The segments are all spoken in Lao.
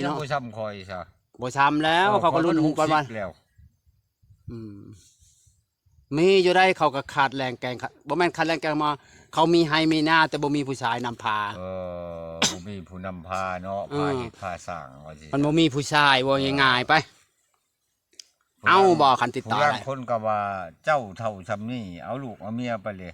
ຍັງບໍ່ຊ່ຳຂ້ອຍຊະ ບໍ່ຊ່ຳແລ້ວ ເອີ ເຂົາກໍລຸ້ນກ່ອນວ່າ ຂ້ອຍມັນຫົກສິບແລ້ວ ອືມ ມີຢູ່ໃດ໋ ເຂົາກໍຂາດແລງແກງ ຂະ ບໍ່ແມ່ນຂາດແລງແກງ ມາ ເຂົາມີໄຮ່ມີນາ ແຕ່ບໍ່ມີຜູ້ຊາຍນຳພາ ເອີ ບໍ່ມີຜູ້ນຳພາເນາະ ເອີ ພາເຮັດພາສ້າງວ່າຊີ້ ມັນບໍ່ມີຜູ້ຊາຍ ເວົ້າ ເອີ ງ່າຍໆໄປ ເອົາບໍ່ ຄັນຕິດຕໍ່ ຜູ້ລາງຄົນກໍວ່າ ເຈົ້າເຖົ້າຊ່ຳນີ້ ເອົາລູກເອົາເມຍໄປເລີຍ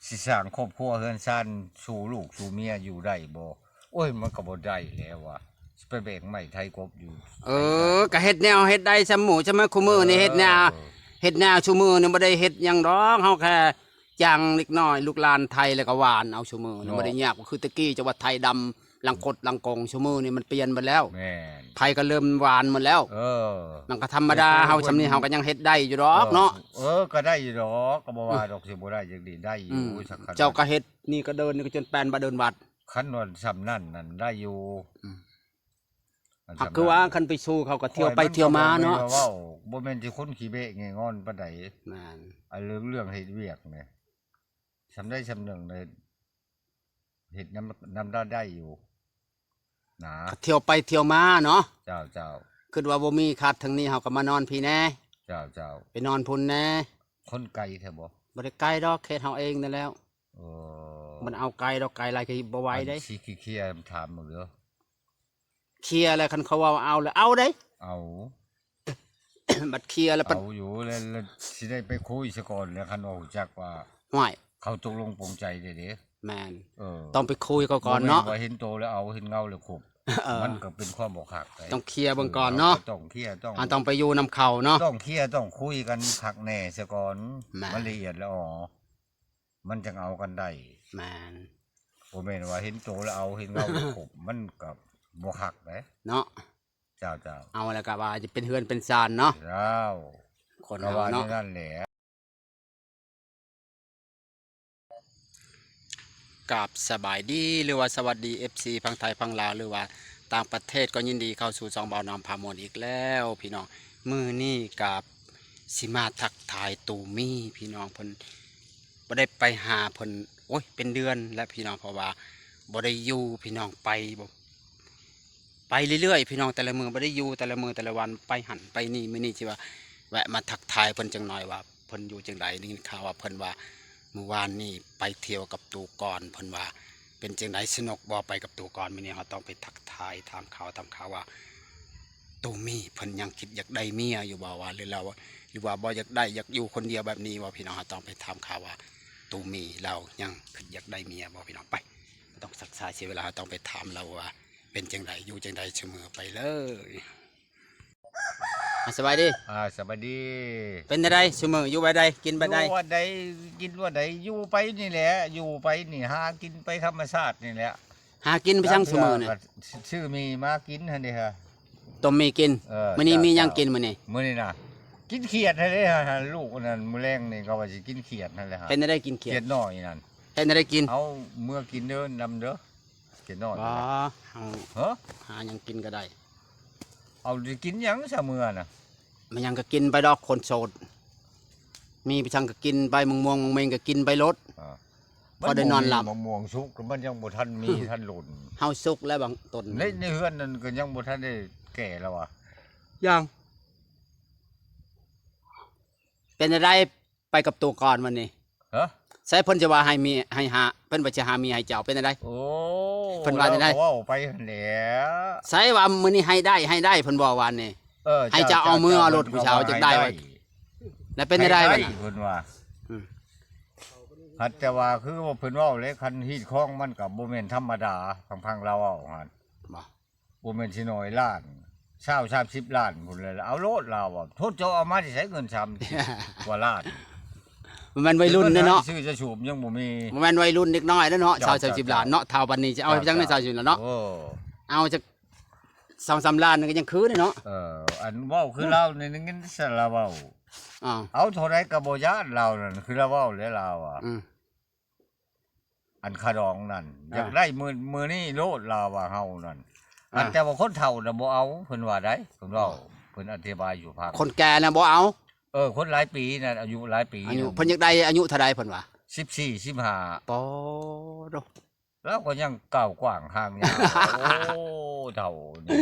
ຊິສ້າງຄອບຄົວເຮືອນຊານສູ່ລູກສູ່ເມຍຢູ່ໄດ້ບໍ່? ໂອ້ຍ ມັນກໍບໍ່ໄດ້ແລ້ວວ່າ ຊິໄປແບກໄມ້ໄຖກົບຢູ່ ເອີ ກໍເຮັດແນວເຮັດໄດ້ຊ່ຳໝູ່ ຊ່ຳມາ ຄູ່ມື້ນີ້ເຮັດນາ ເອີ ເຮັດນາຊຸມື້ນີ້ບໍ່ໄດ້ເຮັດຫຍັງດອກ ເຮົາແຄ່ຈ້າງເດັກນ້ອຍ ລູກຫຼານໄຖ ແລ້ວກໍຫວ່ານເອົາຊຸມື້ນີ້ ເນາະ ບໍ່ໄດ້ຍາກ ບໍ່ຄືແຕ່ກີ້ ຈະວ່າໄຖດຳ ຫຼັງກົດຫຼັງກົງ ຊຸມື້ນີ້ມັນປ່ຽນໝົດແລ້ວ ແມ່ນ ໃຜກໍເລີ່ມຫວ່ານໝົດແລ້ວ ເອີ ມັນກໍທຳມະດາ ເຮົາຊ່ຳນີ້ເຮົາກໍຍັງເຮັດໄດ້ຢູ່ດອກເນາະ ເອີ ກໍໄດ້ຢູ່ດອກ ກໍບໍ່ວ່າດອກ ຊິບໍ່ໄດ້ ຍັງດີໄດ້ຢູ່ ອືມ ສັກຂະໜາດ ເຈົ້າກໍເຮັດ ນີ້ກໍເດີນ ນີ້ກໍຈົນແປນບາດເດີນວັດ ຄັນວ່າຊ່ຳນັ້ນນັ້ນໄດ້ຢູ່ ອືມ ຫາກຄືວ່າຄັນໄປສູ່ເຂົາກໍທ່ຽວໄປທ່ຽວມາເນາະ ຂ້ອຍມັນກໍບໍ່ແມ່ນວ່າເວົ້າ ບໍ່ແມ່ນຊິຄົນຂີ້ເບະຂີ້ງອນປານໃດ ແມ່ນ ອັນເລື່ອງ ເລື່ອງເຮັດວຽກນີ້ ຊ່ຳໃດຊ່ຳໜຶ່ງນີ້ ເຮັດນຳ ນຳລາວໄດ້ຢູ່ນະ ກໍທ່ຽວໄປທ່ຽວມາເນາະ ເຈົ້າ ເຈົ້າ ຄິດວ່າບໍ່ມີຄັດທາງນີ້ ເຮົາກໍມານອນພີ້ແດ່ ເຈົ້າ ເຈົ້າ ໄປນອນພຸ້ນແດ່ ຄົນໄກແທ້ບໍ່? ບໍ່ໄດ້ໄກດອກ ເຂດເຮົາເອງນັ້ນແຫຼ້ວ ເອີ ມັນເອົາໄກດອກ ໄກຫຼາຍກໍບໍ່ໄຫວເດ້ ຊິເຄຍຖາມເບິ່ງເດີ ເຄຍແລ້ວ ຄັນເຂົາເວົ້າເອົາແລ້ວເອົາເດ້ ເອົາ ບັດເຄຍແລ້ວ ເອົາຢູ່ແລ້ວ ແລ້ວຊິໄດ້ໄປຄຸຍຊະກ່ອນແຫຼະ ຄັນວ່າຮູ້ຈັກວ່າ ຫ້ວຍ ເຂົາຕົກລົງປົງໃຈແທ້ເດ້ ແມ່ນ ເອີ ຕ້ອງໄປຄຸຍເຂົາກ່ອນເນາະ ບໍ່ແມ່ນວ່າເຫັນໂຕແລ້ວເອົາ ເຫັນເງົາແລ້ວຄົບ ເອີ ມັນກໍເປັນຄວາມບໍ່ຄັກເດ້ ຕ້ອງເຄຍເບິ່ງກ່ອນເນາະ ເອີ ຕ້ອງເຄຍ ຕ້ອງ ເຮົາຕ້ອງໄປຢູ່ນຳເຂົາເນາະ ຕ້ອງເຄຍ ຕ້ອງຄຸຍກັນຄັກແນ່ຊະກ່ອນ ແມ່ນ ມັນລະອຽດລະອໍ ມັນຈັ່ງເອົາກັນໄດ້ ແມ່ນ ບໍ່ແມ່ນວ່າເຫັນໂຕແລ້ວເອົາ ເຫັນເງົາແລ້ວຄົບ ມັນກໍບໍ່ຄັກເດ້ ເນາະ ເຈົ້າ ເຈົ້າ ເອົາແລ້ວກໍວ່າຈະເປັນເຮືອນເປັນຊານເນາະ ເຈົ້າ ຄົນເຮົາເນາະ ກໍວ່າແນວນັ້ນແຫຼະ ກາບສະບາຍດີ ຫຼືວ່າສະຫວັດດີ ເອັຟຊີ ຝັ່ງໄທຝັ່ງລາວ ຫຼືວ່າຕ່າງປະເທດ ກໍຍິນດີເຂົ້າສູ່ຊ່ອງບ່າວນ້ອມພາມ່ວນອີກແລ້ວ ພີ່ນ້ອງ ມື້ນີ້ກໍຊິມາທັກທາຍຕູມີ ພີ່ນ້ອງ ເພິ່ນ ບໍ່ໄດ້ໄປຫາເພິ່ນ ໂອ້ຍ ເປັນເດືອນແລ້ວ ພີ່ນ້ອງ ເພາະວ່າບໍ່ໄດ້ຢູ່ ພີ່ນ້ອງ ໄປບໍ່ ໄປເລື້ອຍໆ ພີ່ນ້ອງ ແຕ່ລະມື້ບໍ່ໄດ້ຢູ່ ແຕ່ລະມື້ແຕ່ລະວັນ ໄປຫັ້ນໄປນີ້ ມື້ນີ້ຊິວ່າແວະມາທັກທາຍເພິ່ນຈັກໜ່ອຍວ່າເພິ່ນຢູ່ຈັ່ງໃດ ໄດ້ຍິນຂ່າວວ່າເພິ່ນວ່າມື້ວານນີ້ໄປທ່ຽວກັບຕູກອນ ເພິ່ນວ່າເປັນຈັ່ງໃດ ສະໜຸກບໍ່ ໄປກັບຕູກອນ ມື້ນີ້ເຮົາຕ້ອງໄປທັກທາຍ ຖາມຂ່າວ ຖາມຂ່າວວ່າ ຕູມີເພິ່ນຍັງຄິດຢາກໄດ້ເມຍຢູ່ບໍ່ ວ່າ ຫຼືລາວ ຫຼືວ່າບໍ່ຢາກໄດ້ ຢາກຢູ່ຄົນດຽວແບບນີ້ບໍ່ ພີ່ນ້ອງ ເຮົາຕ້ອງໄປຖາມຂ່າວວ່າ ຕູມີລາວຍັງຄິດຢາກໄດ້ເມຍບໍ່ ພີ່ນ້ອງ ໄປ ບໍ່ຕ້ອງຊັກຊ້າເສຍເວລາ ເຮົາຕ້ອງໄປຖາມລາວວ່າ ເປັນຈັ່ງໃດ ຢູ່ຈັ່ງໃດຊຸມື້ ໄປເລີຍ ອ່າ ສະບາຍດີ ອ່າ ສະບາຍດີ ເປັນຈັ່ງໃດຊຸມື້ ຢູ່ແບບໃດ ກິນແບບໃດ ຢູ່ແບບໃດ ກິນແບບໃດ ຢູ່ໄປນີ້ແຫຼະ ຢູ່ໄປນີ້ ຫາກິນໄປທຳມະຊາດນີ້ແຫຼະ ຫາກິນໄປຈັ່ງຊຸມື້ນີ້ ຊື້ໝີ່ມາກິນຫັ້ນເດ້ ຕົ້ມໝີ່ກິນ ເອີ ມື້ນີ້ມີຫຍັງກິນມື້ນີ້ ມື້ນີ້ນະ ກິນຂຽດຫັ້ນເດ້ ລູກນັ້ນ ມື້ແລງນີ້ກໍວ່າຊິກິນຂຽດຫັ້ນແຫຼະ ເປັນຈັ່ງໃດກິນຂຽດ ຂຽດນ້ອຍນັ້ນ ເຮັດແນວໃດກິນ ເອົາເມືອກິນເດີ ນຳເດີ ຂຽດນ້ອຍ ບໍ່ ເຮົາ ເອີ ຫາຫຍັງກິນກໍໄດ້ ເອົາ ຊິກິນຫຍັງຊະເມືອນະ ມັນຫຍັງກໍກິນໄປດອກ ຄົນໂສດ ມີໄປສັງກໍກິນໄປ ໝາກມ່ວງໝາກເມັງກໍກິນໄປໂລດ ເອີ ພໍໄດ້ນອນຫຼັບ ໝາກມ່ວງສຸກ ມັນຍັງບໍ່ທັນມີທັນຫຼົ່ນ ເຮົາສຸກແລ້ວບາງຕົ້ນ ໃນ ໃນເຮືອນນັ້ນກໍຍັງບໍ່ທັນໄດ້ແກ່ລະວ່າ ຍັງ ເປັນຈັ່ງໃດ ໄປກັບຕູກ່ອນມື້ນີ້ ຮະ ໃສເພິ່ນຈະວ່າໃຫ້ມີ ໃຫ້ຫາ ເພິ່ນວ່າຈະຫາເມຍໃຫ້ເຈົ້າ ເປັນຈັ່ງໃດ ໂອ້ ເພິ່ນວ່າຈັ່ງໃດ ລາວກໍເວົ້າໄປຫັ້ນແຫຼະ ໃສວ່າມື້ນີ້ໃຫ້ໄດ້ ໃຫ້ໄດ້ ເພິ່ນເວົ້າວານນີ້ ເອີ ໃຫ້ເຈົ້າເອົາມືເອົາໂລດ ຜູ້ສາວຈັກໄດ້ວ່າ ແລ້ວເປັນຈັ່ງໃດ ໃຫ້ໄດ້ ບາດນັ້ນ ເພິ່ນວ່າ ອືມ ຫາກແຕ່ວ່າຄືວ່າເພິ່ນເວົ້າແຫຼະ ຄັນຮີດຄອງມັນກໍບໍ່ແມ່ນທຳມະດາ ຟັງໆລາວເວົ້າຫັ້ນ ບໍ່ ບໍ່ແມ່ນຊິໜ້ອຍລ້ານ ຊາວ ສາມສິບລ້ານພຸ້ນແຫຼະ ເອົາໂລດລາວວ່າ ໂທດ ເຈົ້າເອົາມາແຕ່ໃສເງິນສາມສິບກວ່າລ້ານ ບໍ່ແມ່ນໄວລຸ້ນເດ້ເນາະ ຊື້ຈະສູບຍັງບໍ່ມີ ບໍ່ແມ່ນໄວລຸ້ນເດັກນ້ອຍເດ້ເນາະ ເຈົ້າ ຊາວ ສາມສິບລ້ານເນາະ ເຖົ້າປານນີ້ຈະເອົາຈັ່ງໃດ ຊາວ ສາມສິບລ້ານເນາະ ເອີ ເອົາຈັກ ສອງສາມລ້ານນີ້ກໍຍັງຄືເດ້ເນາະ ເອີ ອັນເວົ້າຄືລາວນີ້ໄດ້ຍິນແຕ່ລາວເວົ້າ ເອົາເທົ່າໃດກໍບໍ່ຢ້ານລາວນັ້ນ ຄືລາວເວົ້າແຫຼະລາວອະ ອືມ ອັນຄ່າດອງນັ້ນ ອ່າ ຢາກໄດ້ມື້ ມື້ນີ້ໂລດລາວວ່າເຮົານັ້ນ ອ່າ ອັນແຕ່ວ່າຄົນເຖົ້ານະບໍ່ເອົາ ເພິ່ນວ່າໄດ໋ ເພິ່ນເວົ້າ ເພິ່ນອະທິບາຍສູ່ຟັງ ຄົນແກ່ນະບໍ່ເອົາ ເອີ ຄົນຫຼາຍປີນະ ອາຍຸຫຼາຍປີ ອາຍຸ ເພິ່ນຢາກໄດ້ອາຍຸເທົ່າໃດເພິ່ນວ່າ ສິບສີ່ ສິບຫ້າ ປາໂທ ລາວກໍຍັງກ້າວກວ້າງຮ່າງຍາວ. ໂອ້ ເຖົ້ານີ້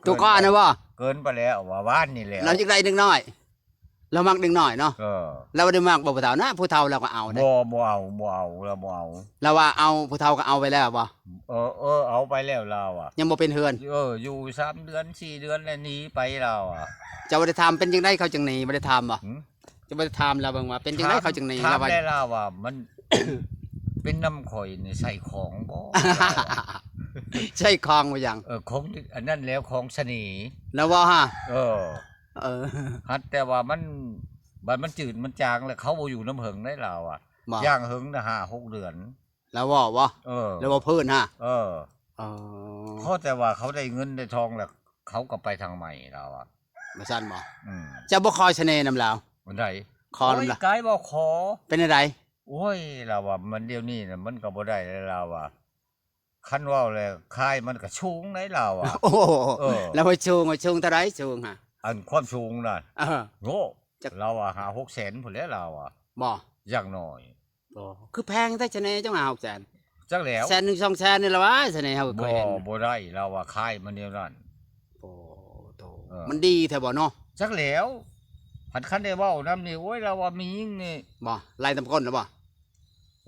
ໂຕກ່ອນນະບໍ່? ເກີນໄປແລ້ວ ວ່າວານນີ້ແຫຼະ ລາວຢາກໄດ້ເດັກນ້ອຍ ລາວມັກເດັກນ້ອຍເນາະ. ເອີ ລາວບໍ່ໄດ້ມັກບໍ່ຜູ້ເຖົ້ານະ? ຜູ້ເຖົ້າລາວກໍເອົາເດ້. ບໍ່ ບໍ່ເອົາ ບໍ່ເອົາ ລາວບໍ່ເອົາ. ລາວວ່າເອົາ ຜູ້ເຖົ້າກໍເອົາໄປແລ້ວບໍ່? ເອີ ເອີ ເອົາໄປແລ້ວລາວອະ. ຍັງບໍ່ເປັນເຮືອນ? ເອີ ຢູ່ສາມເດືອນສີ່ເດືອນແລ້ວໜີໄປລາວອະ. ເຈົ້າບໍ່ໄດ້ຖາມເປັນຈັ່ງໃດເຂົາຈຶ່ງໜີ ບໍ່ໄດ້ຖາມບໍ່? ຫື? ຈະບໍ່ໄດ້ຖາມລາວເບິ່ງວ່າເປັນຈັ່ງໃດເຂົາຈຶ່ງໜີ ລາວວ່າ ແລ້ວລາວວ່າມັນ ເປັນນຳຂ້ອຍນີ້ໃສ່ຂອງບໍ່? ໃສ່ຂອງບໍ່ຫຍັງ? ເອີ ຂອງອັນນັ້ນແລ້ວ ຂອງສະເໜ່ ລາວເວົ້າຫາ. ເອີ ເອີ ຫັດແຕ່ວ່າມັນ ບັດມັນຈືດມັນຈາງແລ້ວ ເຂົາບໍ່ຢູ່ນຳເຫິງໃດລາວອະ. ຢ່າງເຫິງນະຫ້າຫົກເດືອນ. ລາວເວົ້າບໍ່? ເອີ ລາວເວົ້າພື້ນຫາ. ເອີ ອໍ ພໍແຕ່ວ່າເຂົາໄດ້ເງິນໄດ້ທອງແລ້ວ ເຂົາກໍໄປທາງໃໝ່ລາວອະ. ວ່າຊັ້ນບໍ່? ອືມ ເຈົ້າບໍ່ຂໍສະເໜ່ນຳລາວ? ອັນໃດ? ຂໍນຳລາວ. ໂອ້ຍ ກາຍບໍ່ຂໍ. ເປັນຈັ່ງໃດ? ໂອ້ຍ ລາວວ່າມັນດຽວນີ້ນະ ມັນກໍບໍ່ໄດ້ແລ້ວລາວວ່າ. ຄັນເວົ້າແລ້ວ ຄາຍມັນກໍສູງໃດລາວວ່າ. ໂອ້ ເອີ ລາວວ່າສູງ ວ່າສູງເທົ່າໃດ? ສູງຫາ ອັນຄວາມສູງນະ. ເອີ ໂອ້ ລາວວ່າຫ້າຫົກແສນພຸ້ນແຫຼະລາວວ່າ. ບໍ່? ຢ່າງໜ້ອຍ. ບໍ່ ຄືແພງແທ້ສະເໜ່ ຈັ່ງຫ້າຫົກແສນ. ຈັກແລ້ວ ແສນໜຶ່ງສອງແສນນີ້ລະວ່າສະເໜ່ ເຮົາກໍເຄີຍເຫັນ. ບໍ່ ບໍ່ໄດ້ລາວວ່າ ຂາຍມັນແນວນັ້ນ. ໂອ້ໂຕ ເອີ ມັນດີແທ້ບໍ່ເນາະ? ຈັກແລ້ວ ພັດຄັນໄດ້ເວົ້ານຳນີ້ ໂອ້ຍ ລາວວ່າມີຍິງນີ້. ບໍ່ ໄລ່ຕຳກົ້ນລະບໍ່?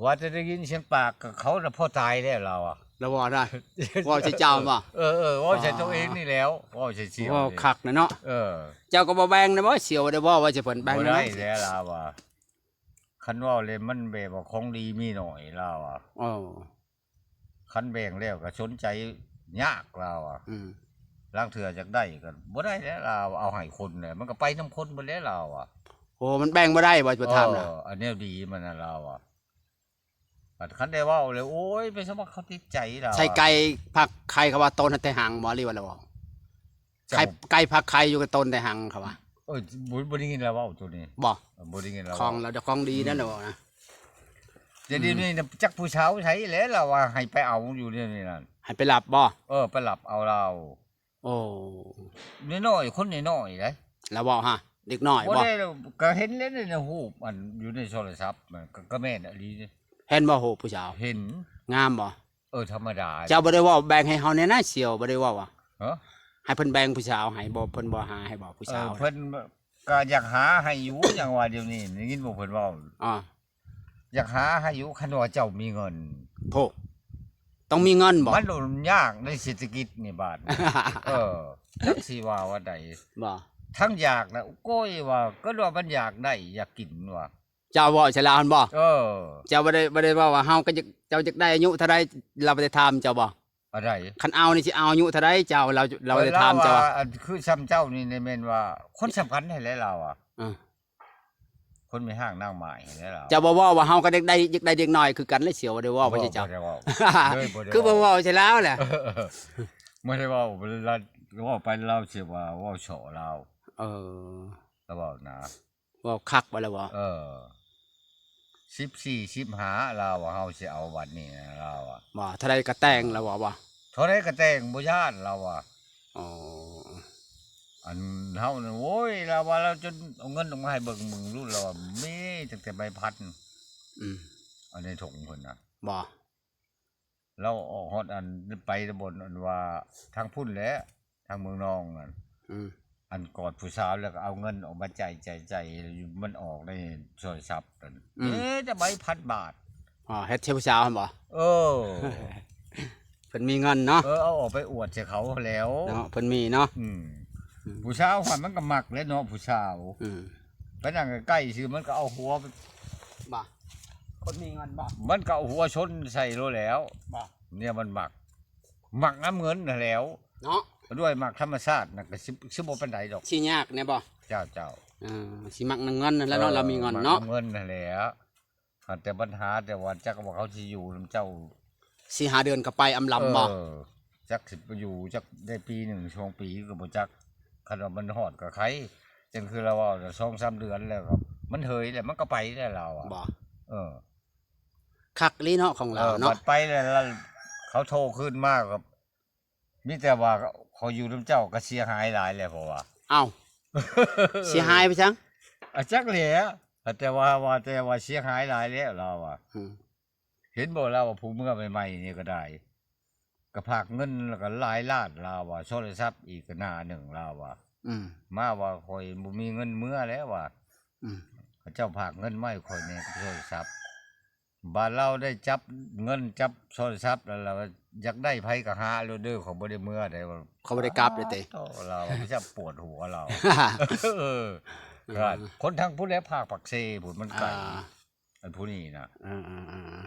ວ່າແຕ່ໄດ້ຍິນສຽງປາກ ກໍເຂົານະພໍຕາຍແລ້ວລາວອະ. ລາວເວົ້າໄດ້ ເວົ້າໃສ່ເຈົ້າບໍ່? ເອີໆ ເວົ້າໃສ່ໂຕເອງນີ້ແລ້ວ ເວົ້າໃສ່ສ່ຽວ. ເວົ້າຄັກນະເນາະ. ເອີ ເຈົ້າກໍບໍ່ແບ່ງນະບໍ່? ສ່ຽວບໍ່ໄດ້ເວົ້າວ່າຊິເພິ່ນແບ່ງນຳ. ບໍ່ໄດ້ແລ້ວລາວວ່າ. ຄັນເວົ້າແລ້ວມັນແບບວ່າຂອງດີມີໜ້ອຍລາວອະ. ເອີ ຄັນແບ່ງແລ້ວກໍສົນໃຈຍາກລາວອະ. ອືມ ລາງເທື່ອຢາກໄດ້ກໍບໍ່ໄດ້ແລ້ວລາວ ເອົາໃຫ້ຄົນແລ້ວ ມັນກໍໄປນຳຄົນເບິດແລ້ວລາວອະ. ໂອ້ ມັນແບ່ງບໍ່ໄດ້ບໍ່? ບໍ່ຖາມນະ. ເອີ ອັນແນວດີມັນນະລາວອະ. ຄັນໄດ້ເວົ້າແລ້ວ ໂອ້ຍ ໄປສະໝັກເຂົາຕິດໃຈລາວ. ໃສ່ໄກ່ພັກໄຂ່ເຂົາວ່າໂຕນແຕ່ຫາງບໍ່ ຫຼືວ່າລາວເວົ້າ? ເຈົ້າ ໄກ່ ໄກ່ພັກໄຂ່ຢູ່ກັບໂຕນແຕ່ຫາງເຂົາວ່າ. ເອີ ບໍ່ ບໍ່ໄດ້ຍິນລາວເວົ້າໂຕນີ້. ບໍ່? ເອີ ບໍ່ໄດ້ຍິນລາວເວົ້າ. ຂອງລາວຂອງດີນັ້ນລາວເວົ້ານະ. ແຕ່ດຽວນີ້ນະ ອືມ ຈັກຜູ້ສາວໃສແຫຼະ ລາວວ່າໃຫ້ໄປເອົາຢູ່ດຽວນີ້ນັ້ນ. ໃຫ້ໄປຮັບບໍ່? ເອີ ໄປຮັບເອົາລາວ. ໂອ້ ນ້ອຍໆ ຄົນນ້ອຍໆໃດ໋. ລາວເວົ້າຫາເດັກນ້ອຍບໍ່? ບໍ່ໄດ້ ກໍເຫັນແລ້ວໃນຮູບ ອັນຢູ່ໃນໂທລະສັບ ມັນກໍ ກໍແມ່ນອີ່ຫຼີ. ເຫັນບໍ່ຮູບຜູ້ສາວ? ເຫັນ. ງາມບໍ່? ເອີ ທຳມະດາ. ເຈົ້າບໍ່ໄດ້ເວົ້າແບ່ງໃຫ້ເຮົາແດ່ນະ ສ່ຽວບໍ່ໄດ້ເວົ້າວ່າ ຮະ ໃຫ້ເພິ່ນແບ່ງຜູ້ສາວໃຫ້ບໍ່? ເພິ່ນບໍ່ຫາໃຫ້ບໍ່ຜູ້ສາວ? ເອີ ເພິ່ນກໍຢາກຫາໃຫ້ຢູ່ ຫຍັງວ່າດຽວນີ້ໄດ້ຍິນບໍ່ເພິ່ນເວົ້າ. ອໍ ຢາກຫາໃຫ້ຢູ່ ຄັນວ່າເຈົ້າມີເງິນ. ໂພ ຕ້ອງມີເງິນບໍ່? ມັນໂດນຍາກໃນເສດຖະກິດນີ້ບາດນີ້. ເອີ ຈັກຊິວ່າວ່າໃດ. ບໍ່ ທັງຢາກນະ ໂອ້ຍ ວ່າ ກໍວ່າມັນຢາກໄດ້ຢາກກິນວ່າ. ເຈົ້າເວົ້າໃສ່ລາວຫັ້ນບໍ່? ເອີ ເຈົ້າບໍ່ໄດ້ ບໍ່ໄດ້ເວົ້າວ່າເຮົາກໍຢາກ ເຈົ້າຢາກໄດ້ອາຍຸເທົ່າໃດ ລາວບໍ່ໄດ້ຖາມເຈົ້າບໍ່? ອັນໃດ? ຄັນເອົານີ້ຊິເອົາອາຍຸເທົ່າໃດເຈົ້າ? ລາວ ລາວບໍ່ໄດ້ຖາມເຈົ້າ. ລາວວ່າ ອັນຄືຊ່ຳເຈົ້ານີ້ ນີ້ແມ່ນວ່າຄົນສຳຄັນແທ້ແຫຼະລາວອະ. ເອີ ຄົນມີຮ່າງນາງໝ້າຍແທ້ແຫຼະລາວ. ເຈົ້າບໍ່ເວົ້າວ່າເຮົາກໍຢາກໄດ້ ຢາກໄດ້ເດັກນ້ອຍຄືກັນແຫຼະ ສ່ຽວບໍ່ໄດ້ເວົ້າວ່າໃສ່ເຈົ້າ. ບໍ່ໄດ້ເວົ້າ ເລີຍບໍ່ໄດ້ ຄືບໍ່ເວົ້າໃສ່ລາວແຫຼະ. ບໍ່ໄດ້ເວົ້າ ລາວເວົ້າໄປລາວຊິວ່າເວົ້າສໍ້ລາວ. ເອີ ລາວເວົ້ານະ. ເວົ້າຄັກບໍ່ລະບໍ່? ເອີ ສິບສີ່ ສິບຫ້າ ລາວວ່າເຮົາຊິເອົາບັດນີ້ນະ ລາວວ່າ. ບໍ່ ເທົ່າໃດກໍແຕ່ງລາວວ່າບໍ່? ເທົ່າໃດກໍແຕ່ງ ບໍ່ຢ້ານລາວວ່າ. ອໍ ອັນເຮົານັ້ນ ໂອ້ຍ ລາວວ່າ ລາວຈົນເອົາເງິນອອກມາໃຫ້ເບິ່ງ ມຶງລຸ້ນລາວວ່າ ມີຕັ້ງແຕ່ໃບພັນ. ອືມ ອັນໃນຖົງເພິ່ນນະ. ບໍ່ ລາວອອກຮອດອັນ ໄປແຕ່ບ່ອນອັນວ່າທາງພຸ້ນແຫຼະ ທາງເມືອງນອງນັ້ນ. ອືມ ອັນກອດຜູ້ສາວແລ້ວກໍເອົາເງິນອອກມາຈ່າຍ ຈ່າຍ ຈ່າຍ ມັນອອກໃນໂທລະສັບນັ້ນ. ອືມ ເອີ ແຕ່ໃບພັນບາດ. ອໍ ເຮັດໃສ່ຜູ້ສາວຫັ້ນບໍ່? ເອີ ເພິ່ນມີເງິນເນາະ. ເອີ ເອົາອອກໄປອວດໃສ່ເຂົາແລ້ວເນາະ ເພິ່ນມີເນາະ. ອືມ ອືມ ຜູ້ສາວຫັ້ນມັນກໍມັກແຫຼະເນາະ ຜູ້ສາວ. ອືມ ໄປນັ່ງໃກ້ໆຊື່ ມັນກໍເອົາຫົວ ບໍ່ ຄົນມີເງິນບໍ່? ມັນກໍເອົາຫົວຊົນໃສ່ໂລດແລ້ວ. ບໍ່ ເນຍມັນມັກ ມັກນຳເງິນຫັ້ນແຫຼ້ວເນາະ. ດ້ວຍມັກທຳມະຊາດນະ ກໍຊິ ຊິບໍ່ປານໃດດອກ. ຊິຍາກແດ່ບໍ່? ເຈົ້າ ເຈົ້າ. ເອີ ຊິມັກນຳເງິນຫັ້ນແຫຼະເນາະ. ເອີ ລາວມີເງິນເນາະ ມັກນຳເງິນຫັ້ນແຫຼະ. ແຕ່ບັນຫາ ແຕ່ວ່າຈັກວ່າເຂົາຊິຢູ່ນຳເຈົ້າ ສີ່ຫ້າເດືອນກໍໄປອຳລຳບໍ່? ເອີ ຈັກຊິຢູ່ຈັກໄດ້ປີໜຶ່ງສອງປີກໍບໍ່ຈັກ. ຄັນວ່າມັນຮອດກໍໄຄ ຈັ່ງຄືລາວເວົ້ານະ ສອງສາມເດືອນແລ້ວກໍມັນເຫີຍແລ້ວ ມັນກໍໄປແລ້ວລາວອະ. ບໍ່ ເອີ ຄັກອີ່ຫຼີເນາະຂອງລາວເນາະ. ເອີ ບັດໄປແລ້ວ ເຂົາໂທຄືນມາກໍມີແຕ່ວ່າ ຂ້ອຍຢູ່ນຳເຈົ້າກໍເສຍຫາຍຫຼາຍແລ້ວ ເພາະວ່າ. ອ້າວ ເສຍຫາຍໄປຫຍັງ? ອາ ຈັກແຫຼະ ແຕ່ວ່າ ວ່າແຕ່ວ່າເສຍຫາຍຫຼາຍແລ້ວລາວວ່າ. ອືມ ເຫັນບໍ່ລາວວ່າຜູ້ເມືອໃໝ່ໆນີ້ກໍໄດ້ ກໍພາກເງິນແລ້ວກໍຫຼາຍລ້ານລາວວ່າ ໂທລະສັບອີກກໍໜ້າໜຶ່ງລາວວ່າ ອືມ ມາວ່າຂ້ອຍບໍ່ມີເງິນເມືອແລ້ວວ່າ ອືມ ເຂົາເຈົ້າພາກເງິນມາໃຫ້ຂ້ອຍແດ່ກັບໂທລະສັບ. ບາດລາວໄດ້ຈັບເງິນຈັບໂທລະສັບແລ້ວ ລາວວ່າຢາກໄດ້ໃຜກໍຫາໂລດເດີ ຂ້ອຍບໍ່ໄດ້ເມືອໃດວ່າ ເຂົາບໍ່ໄດ້ກັບເດ້ຕິ ໂອ້ ລາວວ່າຈະປວດຫົວລາວ ເອີ ເອີ ຄົນທາງພຸ້ນແຫຼະ ພາກປາກເຊພຸ້ນ ມັນໄກ ອ່າ ອັນຜູ້ນີ້ນະ ເອີໆ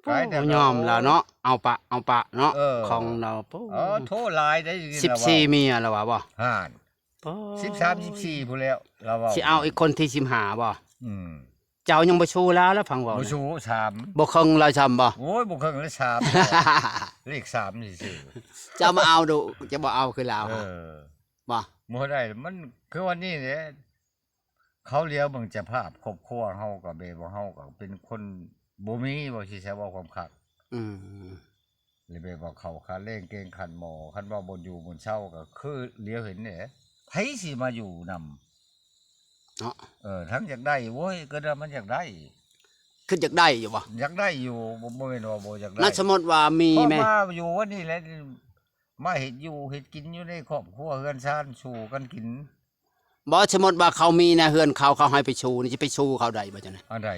ໆ ໄກແຕ່ ໂອ້ ຍອມລາວເນາະ ເອົາປະ ເອົາປະເນາະ ເອີ ຂອງລາວ ໂອ້ ເອີ ໂທຫຼາຍໄດ໋ ສິບສີ່ເມຍລາວວ່າບໍ່ ຫັ້ນ ໂອ້ ສິບສາມ ສິບສີ່ພຸ້ນແລ້ວ ລາວເວົ້າ ຊິເອົາອີກຄົນທີສິບຫ້າບໍ່ ອືມ ເຈົ້າຍັງບໍ່ຊູລາວແລ້ວ ຟັງເວົ້າ ບໍ່ຊູ ສາມ ບໍ່ເຄິ່ງລາວຊ້ຳບໍ່ ໂອ້ຍ ບໍ່ເຄິ່ງລາວ ສາມ ເລກສາມຊື່ໆ ເຈົ້າມາເອົາດຸ ຈະບໍ່ເອົາຄືລາວ ເອີ ບໍ່ ບໍ່ໄດ້ ມັນຄືວ່ານີ້ແຫຼະ ເຂົາຫຼຽວເບິ່ງສະພາບຄອບຄົວເຮົາ ກໍແບບວ່າເຮົາກໍເປັນຄົນບໍ່ມີ ເວົ້າຊິໃຊ້ເວົ້າຄວາມຄັກ ອືມ ແລ້ວແບບວ່າເຂົ້າຄາແລງແກງຂັນໝໍ້ ຄັນວ່າບ່ອນຢູ່ບ່ອນເຊົາກໍຄືຫຼຽວເຫັນເດ້ ໃຜຊິມາຢູ່ນຳເນາະ ເອີ ທັງຢາກໄດ້ ໂອ້ຍ ກໍວ່າມັນຢາກໄດ້ ຄືຢາກໄດ້ຢູ່ບໍ່ ຢາກໄດ້ຢູ່ ບໍ່ ບໍ່ແມ່ນວ່າບໍ່ຢາກໄດ້ ນັ້ນ ສົມມຸດວ່າມີ ເພາະ ແມ່ ມາຢູ່ວັນນີ້ແຫຼະ ມາເຮັດຢູ່ເຮັດກິນຢູ່ໃນຄອບຄົວເຮືອນຊານ ສູ້ກັນກິນ ບໍ່ ສົມມຸດວ່າເຂົາມີໃນເຮືອນເຂົາ ເຂົາໃຫ້ໄປຊູນີ້ ຊິໄປຊູເຂົາໄດ້ບໍ່ຈັ່ງໃດ ອັນໃດ